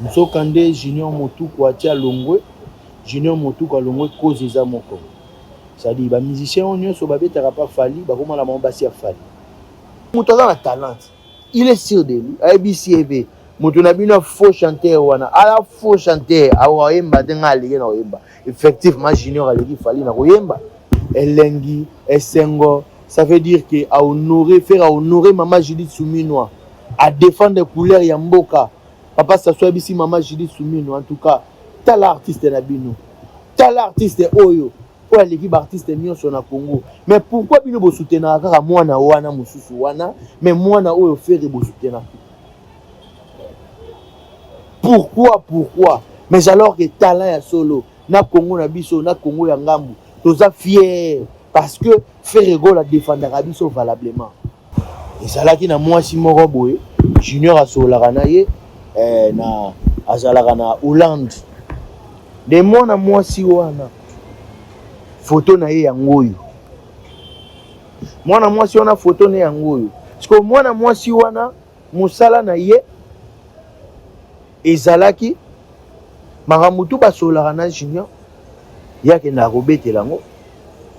Nzokande Junior Motuku atie alongwe, Junior Motuku alongwe cause eza moko. C'est-à-dire ba musiciens oyo nyonso babetaka pa Fally bakoma na bango basi ya Fally. Moto aza na talent, il est sûr de lui, ayebisi ye pe moto na bino ya faux chanteur wana, ala faux chanteur akoyemba te, ngai aleki na koyemba. Effectivement Junior aleki Fally na koyemba. Elengi, esengo, ça veut dire que a honorer, faire a honorer Mama Judith Suminwa, a défendre couleur ya mboka. Papa Sassou ayebisi Mama Judith Suminwa, en tout cas, tala artiste na bino. Tala artiste oyo, oyo aleki ba artiste nyonso na Congo. Mais pourquoi bino bosoutenaka kaka mwana wana mosusu wana, mais mwana oyo Ferre bosoutenaka? Pourquoi, pourquoi? Mais alors que talent ya solo na Congo na biso, na Congo ya ngambu, toza fier parce que Ferre Gola défendaka biso valablement. Ezalaki na mwasi moko boye, Junior asololaka na ye, na azalaka na Hollande. De mwana mwasi wana, photo na ye yango oyo. Mwana mwasi wana photo na ye yango oyo. Parce que mwana mwasi wana mosala na ye ezalaki makambo tu basololaka na Junior, ye akendaka kobetela yango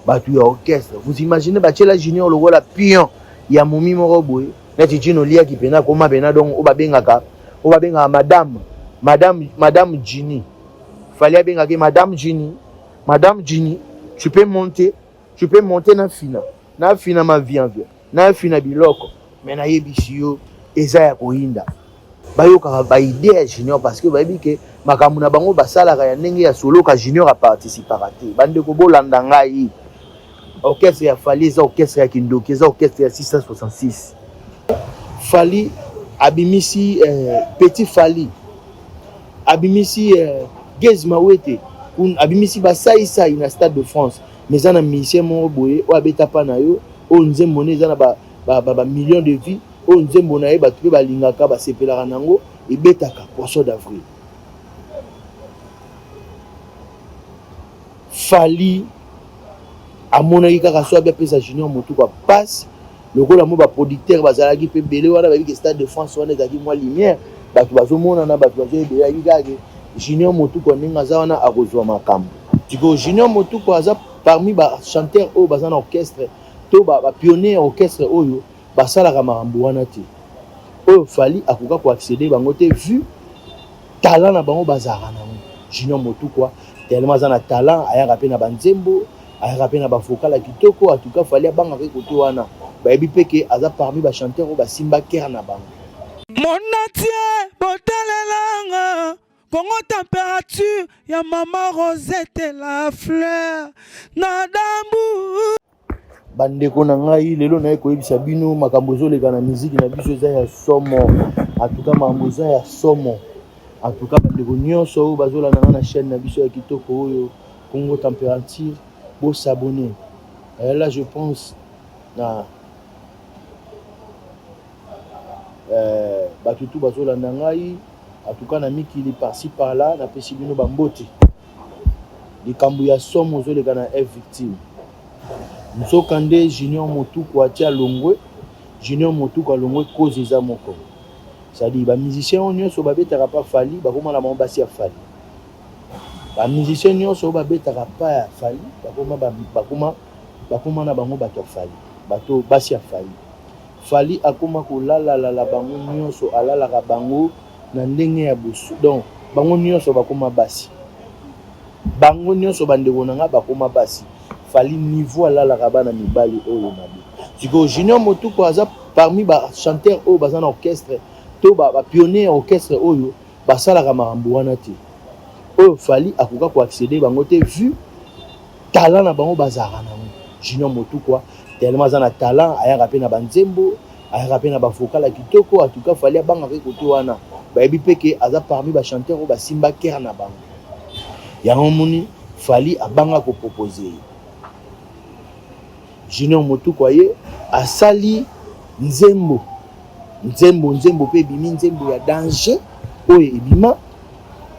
bato ya orchestre. Vous imaginez batiela Junior lokola pion ya momi moko boye, neti Gino liaki pena koma pena donc oyo babengaka, oyo babengaka madame, madame, madame Ginny. Fally abengaki madame Ginny, madame Ginny, tu peux monter, tu peux monter na fina, na fina ma vianvia, na fina biloko, mais nayebisi yo eza ya koyinda. Bayokaka ba idée ya Junior parce que bayebi ke makambo na bango basalaka ya ndenge ya soloka, Junior aparticipaka te. Bandeko bolanda ngai, orchestre ya Fally eza orchestre ya kindoki, eza orchestre ya 666. Fally abimisi petit Fally abimisi Gaz Mawete, abimisi basaisai na Stade de France, mais eza na musicien moko boye oyo abeta pa na yo, oyo nzembo ne eza na ba millions de vues, oyo nzembo na ye bato mpe balingaka, basepelaka nango, ebetaka Poisson d'avril. Fally amonaki kaka so abi apesa Junior Motuku passe, lokola mo ba producteur bazalaki mpe ebele wana, bayebi ke Stade de France wana ezalaki mwa lumière, bato bazomonana, bato bazoyebela, yebi kaka ke Junior Motuku ndenge aza wana akozwa makambo. Sikoyo Junior Motuku aza parmi ba chanteur oyo baza na orchestre to ba pionnier ya orchestre oyo basalaka makambo wana te, oyo Fally akoka koaccéder bango te vu talent na bango bazalaka nango. Junior Motuku tellement aza na talent, ayaka mpe na banzembo, ayaka mpe na bavocal ya kitoko. En tout cas Fally abangaka kote wana, bayebi mpe ke aza parmi ba chanteur oyo basimba cœur na bango. Monatie botalelanga Congo température ya mama Rosette la fleur na dambu. Bandeko na ngai, lelo naye koyebisa bino makambo ezoleka na miziki na biso eza ya somo. En tout cas makambo eza ya somo. En tout cas bandeko nyonso oyo bazolanda nga na chaîne na biso ya kitoko oyo Congo Température, bosabonner. Là je pense na bato tu bazolanda ngai, en tout cas na mikili par-ci par-là, napesi bino bambote. Likambo ya somo ozoleka na F Victime. Nzokande Junior Motuku atia longwe, Junior Motuku alongwe cause eza moko. C'est-à-dire ba musiciens oyo nyonso babetaka pa Fally bakoma na bango basi ya Fally. Ba musiciens nyonso oyo babetaka pa ya Fally bakoma bakoma bakoma na bango bato ya Fally, bato basi ya Fally. Fally akoma kolalalala bango nyonso, alalaka bango na ndenge ya bosu. Donc bango nyonso bakoma basi. Bango nyonso bandeko na nga bakoma basi. Fally niveau alalaka bana mibali oyo mabe. Sikoyo Junior Motuku aza parmi ba chanteur oyo baza na orchestre to ba pionnier ya orchestre oyo basalaka makambo wana te, oyo Fally akoka koaccéder bango te vu talent na bango bazalaka nango. Junior Motuku tellement aza na talent, ayaka mpe na banzembo, ayaka mpe na bavocal ya kitoko. En tout cas Fally abangaka kote wana, bayebi mpe ke aza parmi ba chanteur oyo basimba cœur na bango. Yango moni Fally abanga kopropose ye. Junior Motuku aye asali nzembo, nzembo, nzembo mpe ebimi, nzembo ya danger oyo ebima.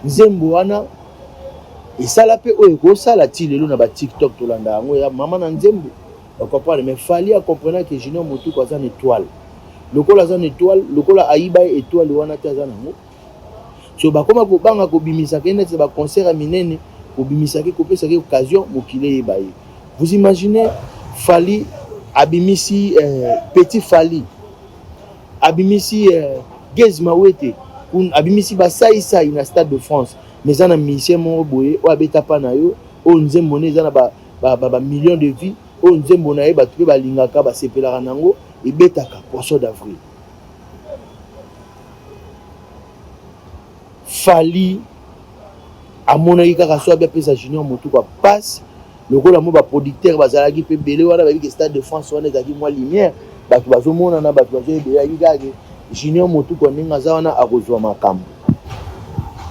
Nzembo wana esala mpe oyo ekosala ti lelo na ba TikTok tolanda yango ya mama na nzembo, ocomprendre. Mais Fally acomprena ke Junior Motuku aza na étoile, lokola aza na étoile, lokola ayiba ye étoile wana te, aza nango. So bakoma kobanga kobimisaka ye neti na baconcert ya minene, kobimisaka ye, kopesaka ye occasion mokili eyeba ye. Vous imaginez Fally abimisi petit Fally abimisi Gaz Mawete, abimisi ba Sai Sai na Stade de France, mais eza na musicien moko boye oyo abeta pa na yo, oyo nzembo ne eza na ba millions de vues, oyo nzembo na ye bato mpe balingaka, basepelaka nango, ebetaka Poisson d'avril. Fally amonaki kaka so abi apesa Junior Motuka passe, lokola mo ba producteur bazalaki mpe ebele wana, bayebi ke Stade de France wana ezalaki mwa lumière, bato bazomonana, bato bazoyebelaki kaka ke Junior Motuka ndenge aza wana akozwa makambo.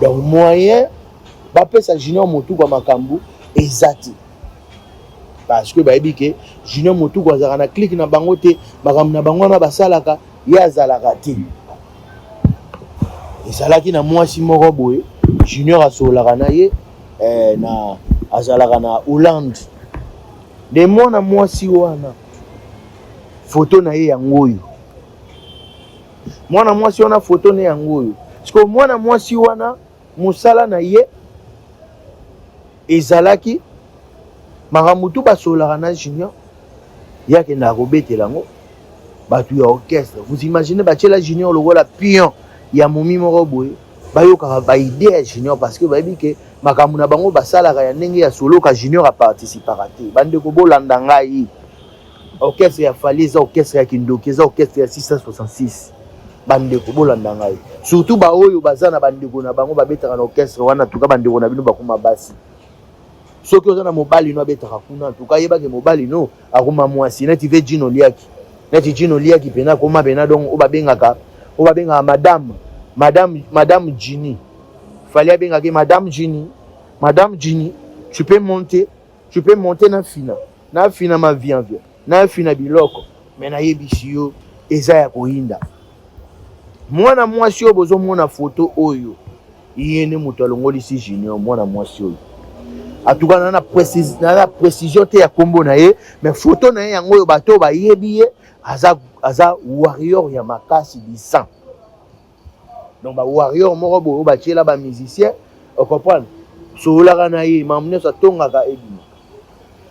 Donc moyen bapesa Junior Motuka makambo eza te, parce que bayebi ke Junior Motuka azalaka na clique na bango te, makambo na bango wana basalaka ye azalaka te. Ezalaki na mwasi moko boye Junior asololaka na ye, na azalaka na Hollande. De mwana mwasi wana photo na ye yango oyo, mwana mwasi wana photo na ye yango oyo. Parce que mwana mwasi wana mosala na ye ezalaki makambo tu basololaka na Junior, ye akendaka kobetela yango bato ya orchestre. Vous imaginez, batiela Junior lokola pion ya momi moko boye, bayokaka ba idée ya Junior, parce que bayebi ke makambo na bango basalaka ya ndenge ya soloka, Junior aparticipaka te. Bandeko, bolanda ngai, orchestre ya Fally eza orchestre ya kindoki, eza orchestre ya 666. Bandeko, bolanda ngai, surtout baoyo baza na bandeko na bango babetaka na orchestre wana. Tuka bandeko na bino bakoma basi. Soki oza na mobali no abetaka kuna, tuka yebake mobali no akoma mwasi neti ve Jino Liaki, neti Jino Liaki pena akoma pena. Donc oyo babengaka madame Jini, Fally abengaki madame Jini. Madame Jini, tu peux monter, tu peux monter na fina na fina mavianvia na fina biloko. Me nayebisi yo, eza ya koyinda. Mwana mwasi oyo bozomona foto oyo, ye nde moto alongolisi Junior. Mwana mwasi oyo, atuka na précision te ya nkombo na ye, mais foto na ye yango oyo. Bato oyo bayebi ye, aza warrior ya makasi du sang. Donc bawarrior moko boye oyo batiela bamusicien, ocomprendre, sololaka na ye, makambo nyonso atongaka ebima.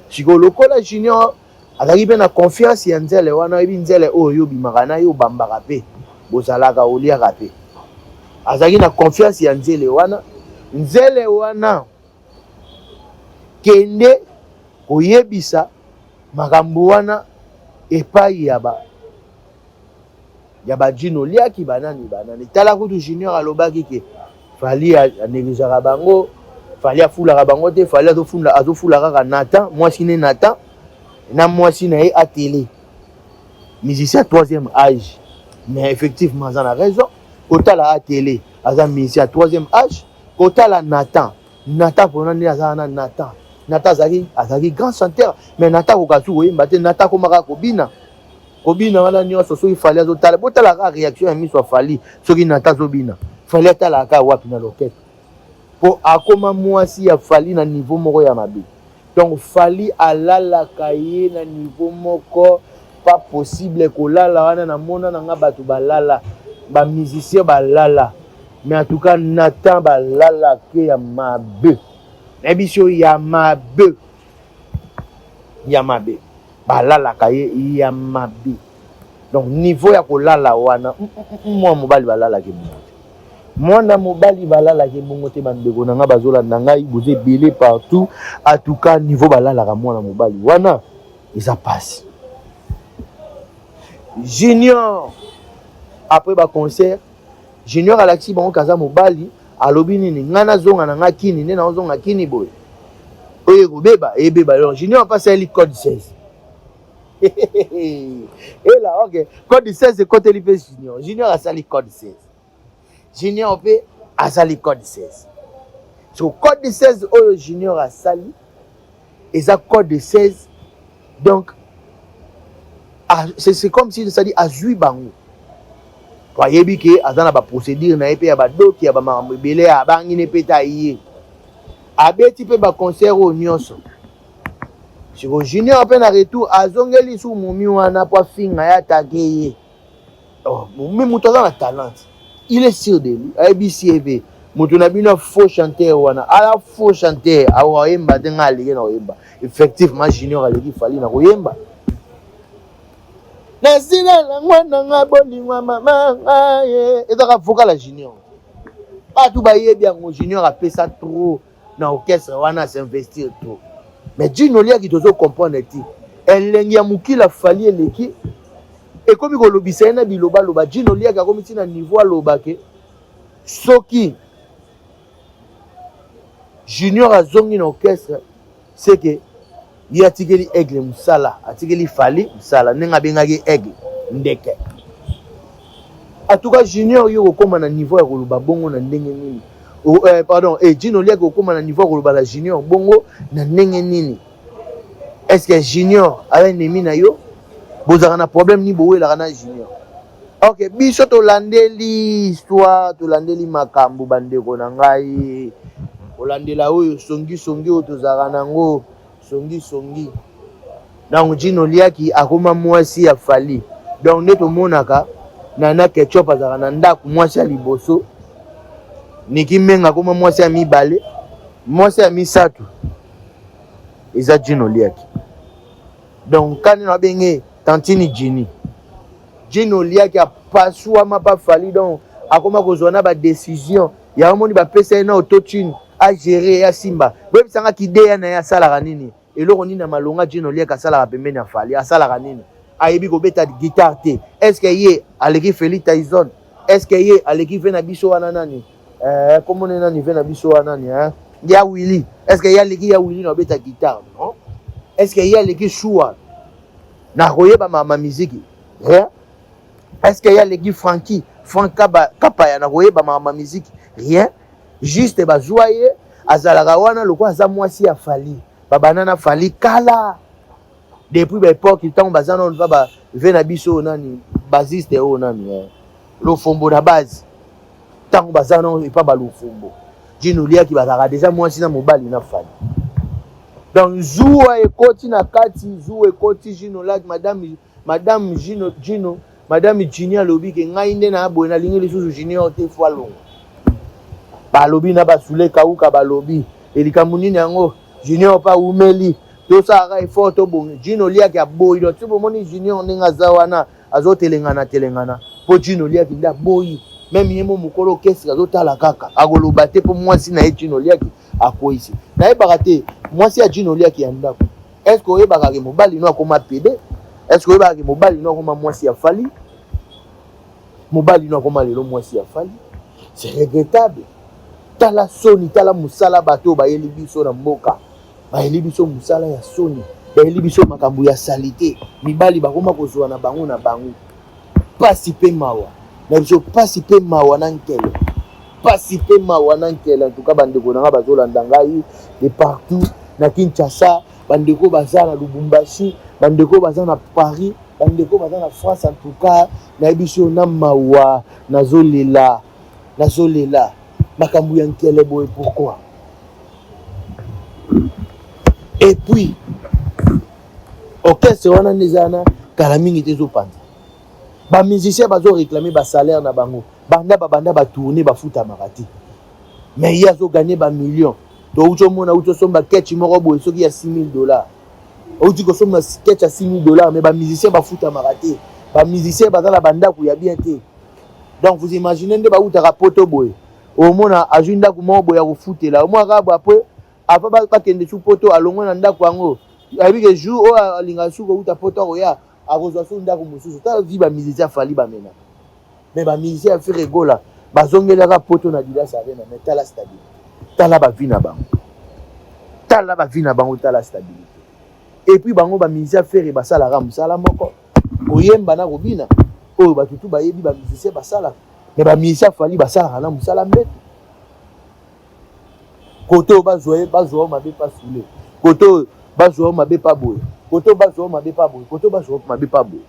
Sikoyo lokola Junior azalaki mpe na confiance ya nzele wana, oyebi nzele oyo yo obimaka na ye, obambaka mpe bozalaka, oliaka mpe, azalaki na confiance ya nzele wana. Nzele wana kende koyebisa makambo wana epai ya bajino liaki, banani banani. Tala kutu Junior alobaki ke Fally anégligeaka bango, Fally afulaka bango te, Fally azofula kaka Nathan, mwasi ne Nathan na mwasi na ye atele musicien troisième âge. Mais effectivement aza na raison. Kotala atele, aza musicien troisième âge. Kotala Nathan, Nathan mpona nde aza wana. Nathan, Nathan azalaki grand chanteur, mais Nathan akoka su koyemba te. Nathan akomaka kobina, kobina wana nyonso. Soki Fally azotala, botala kaka réaction ya miso ya Fally soki Nathan azobina. Fally atalaka kaka wapi na l'orchestre, mpo akoma mwasi ya Fally na niveau moko ya mabe. Donc Fally alalaka ye na niveau moko pas possible. Kolala wana, namona na nga bato balala, bamusicien balala, mais en tout cas Nathan balala ke ya mabe. Nayebi so ya mabe, ya mabe, balalaka ye ya mabe. Donc niveau ya kolala wana, mwana mobali balalaki bongo te, mwana mobali balalaki bongo te. Bandeko na nga bazolanda ngai, boza ebele partout. En tout cas niveau balalaka mwana mobali wana eza pasi. Junior après baconcert, Junior alakisi bango kaza mobali. Alobi nini? Ngai nazonga na ngai kini, nde naozonga kini boye, oyo ekobeba ebeba. Donc Junior mpasi ayeli code 16 ela. Ok, code 16 ekoteli mpe Junior. Junior asali code 16, Junior mpe asali code 16. So code 16 oyo Junior asali eza code 16. Donc c'est comme si, c'est-à-dire azwi bango po ayebi ke aza na baprocédure na ye mpe ya badoki ya bamakambo ebele. Abangi ne mpe ta ye abeti mpe baconcert oyo nyonso. Siko Junior mpe na retour azongeli su momi wana mpo afinga ye, atake ye. Oh, momi moto aza na talent, il est sûr de lui. Ayebisi ye mpe Moto na bino faux chanteur wana, ala faux chanteur, akoyemba te, ngai aleki na koyemba. Effectivement, Junior aleki Fally na koyemba. Nasila langwa nanga bolingwa mama ngai, ezaka vocal ya Junior. Bato bayebi yango, Junior apesa trop na orchestre wana, s'investir trop. Mais Djino Liaki, tozo comprendre ti elengi ya mokili Fally eleki, ekomi kolobisa ye na bilobaloba. Djino Liaki akomi ntina niveau alobake soki Junior azongi na orchestre, c'est que ye atikeli Aigle mosala, atikeli Fally mosala, ndenge abengaki Aigle ndeke. En tout cas, Junior, yo kokóma na niveau ya koloba bongo na ndenge nini? Oh, pardon, Djino Liaki kokóma na niveau ya koloba na Junior bongo na ndenge nini? Est ce que Junior aza ennemi na yo? Bozalaka na problème nini bowelaka na Junior? Ok, biso tolandeli histoire, tolandeli makambo. Bandeko na ngai, kolandela oyo songisongi oyo tozalaka nango, songisongi. Donc Djino Liaki akoma mwasi ya Fally. Donc nde tomonaka Nana Ketchup azalaka na ndako mwasi ya liboso, Niki Menga akoma mwasi ya mibale, mwasi ya misato eza Djino Liaki. Donc kani na babenge tantine Jini. Djino Liaki apaswama pa Fally, donc akoma kozwa na badécision yango. Moni bapesa ye na autotune, agere ya simba. Boyebisanga, kideya na ye asalaka nini? Eloko nini na malonga Djino Liaki asalaka pembeni ya Fally? Asalaka nini? Ayebi kobeta guitare te. Est ce que ye aleki Feli Tyson? Est ce que ye aleki ve na biso wana nani, komona nani, ve na biso wana nani, eh? Ya Willy. Est ce que ye aleki ya Willy na kobeta guitare? Non. Est ce que ye aleki Shua na koyeba mama miziki? Rien. Est ce que ye aleki Franki, Frank Kapaya na koyeba mama miziki? Rien. Juste bazwa ye, azalaka wana lokola aza mwasi ya Fally. Babanda na Fally kala, depuis baépoque ntango baza nano va bave na biso oyo nani, basiste oyo nani, Lofombo na base. Ntango baza nano epa balofombo, Djino Liaki bazalaka déjà mwasi na mobali na Fally. Donc zuwa ekoti na kati, zuwa ekoti. Djino Liaki, madame Djino, madame Jini alobi ke ngai nde na boye, nalingi lisusu Junior te, fo alongwa. Balobi na basule kauka, balobi elikambo nini yango? Junior mpe awumeli, tosalaka effort, tobongi. Djino Liaki aboyi. Donc ti bomoni Junior ndenge aza wana, azotelengana telengana mpo Djino Liaki nde aboyi. Même ye mo mokolo orchestre azotala kaka, akoloba te mpo mwasi na ye Djino Liaki akweyisi. Nayebaka te, mwasi ya Djino Liaki ya ndako, est ce que oyebaka ke mobali no akoma pédé? Est ce que oyebaka ke mobali no akoma mwasi ya Fally? Mobali no akoma lelo mwasi ya Fally, c'est regrettable. Tala soni, tala mosala bato oyo bayeli biso na mboka. Bayeli biso mosala ya soni, bayeli biso makambo ya saleté. Mibali bakoma kozwa na bango na bango. Pasi mpe mawa na biso, pasi mpe mawa na nkele, pasi mpe mawa na nkele. En tout cas, bandeko na nga bazolanda ngai de partout, na Kinshasa, bandeko baza na Lubumbashi, bandeko baza na Paris, bandeko baza na France, en tout cas nayebi so na mawa, nazolela, nazolela makambo ya nkele boye. Pourquoi? Et puis orchestre wana nde eza wana kala mingi te, ezopanza. Bamusicien bazoréclame basalaire na bango, banda babanda batourne bafutamaka te, mais ye azoganye bamillion. Touti omona, outi osomba ketch moko boye soki ya 6000 $, outi kosomba ketch ya 6000 $, mais bamusicien bafutamaka te, bamusicien baza na bandako ya bien te. Donc vous imaginez nde bautaka poto boye, omona azwi ndako moko boye ya kofutela, omona kaka boye. Après, avant bakende su poto, alongwe na ndako yango, ayebi ke jour oyo alingaka su kouta poto, akoya akozwa su ndako mosusu. Tala vie bamusicien Fally bamenaka, mais bamusicien ya Ferre Gola bazongelaka poto na Adidas Arena, mais tala stabilité, tala bavie na bango, tala bavie na bango, tala stabilité. Et puis bango bamusicien Ferre basalaka mosala moko, koyemba na kobina, oyo bato tu bayebi bamusicien basalaka, mais bamusicien Fally basalaka na mosala mbeto. Kote oyo bazwa ye, bazwa yo mabe pa sule, kote oyo bazwa yo mabe pa boye, kote oyo bazwa yo mabe pa boye, kote oyo bazwa yo mabe pa boye.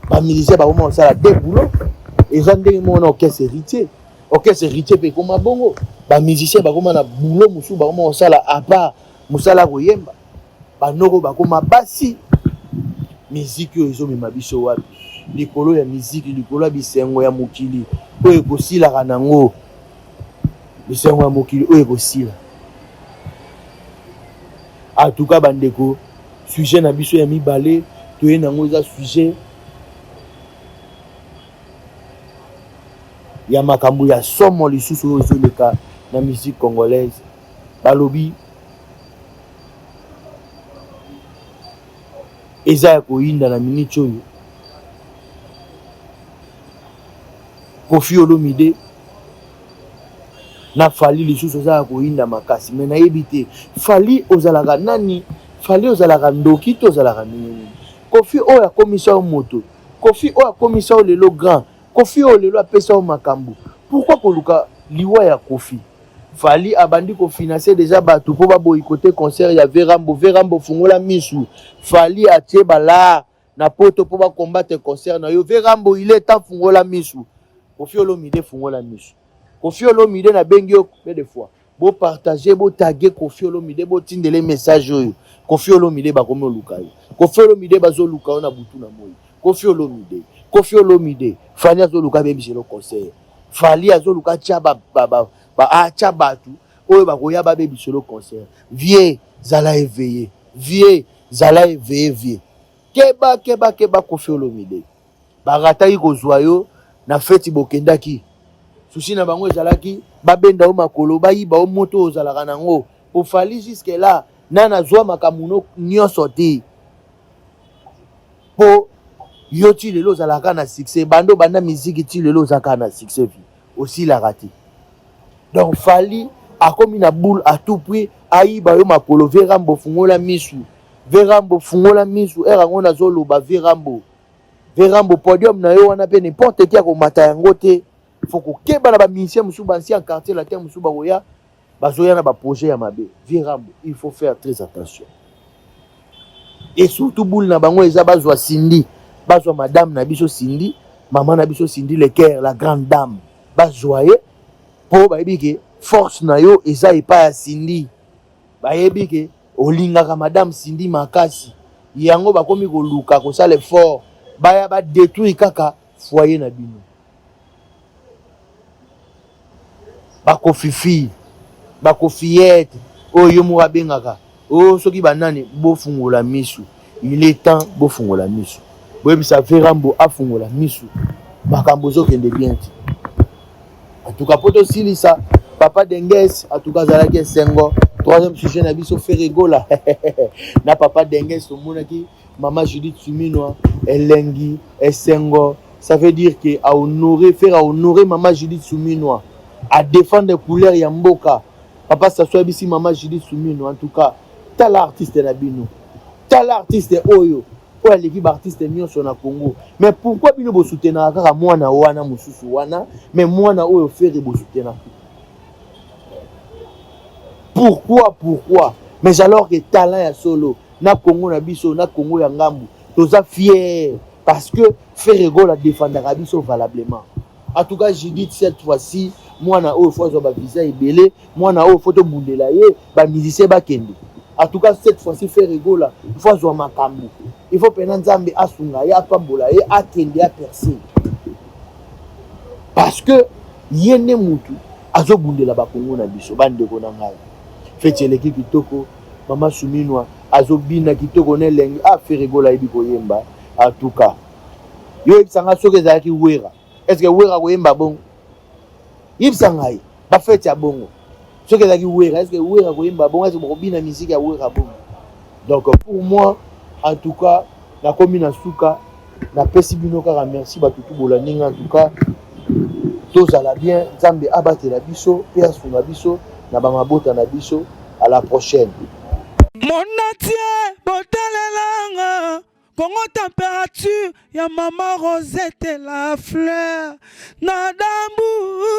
Bamusicien bakoma kosala de boulot. Eza ndenge moko na orchestre Héritier. Orchestre Héritier mpe ekoma bongo, bamusicien bakoma na boulot mosusu, bakoma kosala à part mosala koyemba. Banoko bakoma basi. Miziki oyo ezomema biso wapi? Likolo ya miziki, likolo ya bisengo ya mokili oyo ekosilaka nango. Bisengo ya mokili oyo ekosila. En tout cas bandeko, sujet na biso ya mibale toye nango eza sujet ya makambo ya somo lisusu oyo ezoleka na musique congolaise. Balobi eza ya koyinda na minute oyo. Koffi Olomide na Fally lisusu oza ya koyinda makasi mais nayebi te Fally ozalaka nani? Fally ozalaka ndoki to ozalaka ndenge nini? Koffi oyo akomisa yo moto, Koffi oyo akomisa yo lelo grand, Koffi oyo lelo apesa yo makambo, pourquoi koluka liwa ya Koffi? Fally abandi ko financer dejà batu po ba boycotter concert ya Verrambo, Verrambo fungola misu, Fally atie ba lar na poto po ba combattre concert na yo, Verrambo il est temps fungola misu, Koffi Olomide fungola misu, Koffi Olomide na bengi yo combien de fois? Bo partager, bo taguer Koffi Olomide, bo tindele message oyo, Koffi Olomide bakomi oluka yo, Koffi Olomide bazo luka yo na butu na moyi, Koffi Olomide, Koffi Olomide, Fally azo luka abebiselo concert. Fally azoluka atia ba, ba, ba, ba, atia batu oyo bakoya babebiselo concert. Vieux zala eveille, vieux zala eveille vieux. Keba keba keba Koffi Olomide. Barataki kozwa yo na feti bokendaki. Souci na bango ezalaki babenda yo makolo, bayiba yo moto ozalaka nango. Po Fally jusque là nana azwa makambo no nyonso te. Po yo ti lelo ozalaka na succès banda obanda miziki ti lelo oza kaka na succès vie osilaka te donc Fally akomi na boule à tout prix ayiba yo makolo vie Rambo fungola misu vie Rambo fungola misu heure yango nazoloba vie Rambo vie Rambo podium na yo wana pe n'importe qui akomata yango te faut kokeba na ba musiciens mosusu ba ancien quartier latin mosusu bakoya bazoya na ba projet ya mabe vieux Rambo il faut faire très attention et surtout boule na bango eza bazwa Cindy bazwa madame na biso Cindy maman na biso Cindy Leker la grande dame bazwa ye po bayebi ke force na yo eza epai ya Cindy bayebi ke olingaka madame Cindy makasi yango bakomi koluka kosala effort baya ba détruire kaka foyer na bino Ba koffifi, ba koffiyette oyo yo moko abengaka oh soki ba nani bofungola misu il est temps bofungola misu boyebisa Verambo afungola misu makambo ezokende bien te en tout cas po tosilisa papa Denges en tout cas azalaki esengo troisième sujet na biso Ferre Gola na papa Denges tomonaki Maman Judith Suminwa elengi esengo ça veut dire que a honorer faire a honorer maman Judith Suminwa a défendre couleur ya mboka papa Sassou ayebisi maman Judith Suminwa en tout cas tala artiste na bino tala artiste oyo oyo aleki ba artiste nyonso na Congo mais pourquoi bino bosutenaka kaka mwana wana mosusu wana mais mwana oyo Ferre bosutenaka pourquoi pourquoi mais alors que talent ya solo na Congo na biso na Congo ya ngambu toza fier parce que Ferre Gola defendaka biso valablement en tout cas Judith cette fois-ci mwana oyo faut azwa ba visa ebele mwana oyo faut tobundela ye ba musiciens bakende en tout cas cette fois-ci Ferre Gola il faut azwa makambo il faut pena Nzambe asunga ye apambola ye akende apercer parce que ye nde mutu azobundela ba Congo na biso bandeko na ngai feti eleki kitoko Mama Suminwa azobina kitoko na elengi. Ah Ferre Gola ayebi koyemba en tout cas. Yo yebisa nga soki ezalaki Werra. Est-ce que Werra akoyemba bongo? Yebisa ngai ba fete ya bongo. Soki ezalaki Werra, est-ce que Werra akoyemba bongo? Est-ce que bokobina musique ya Werra bongo? Donc pour moi, en tout cas, nakomi na suka, napesi bino kaka merci bato tu bolandi nga en tout cas. Tozala bien, Nzambe abatela biso pe asunga biso na ba mabota na biso. À la prochaine. Monatie botalelanga Congo température ya maman Rosette la fleur na dambu.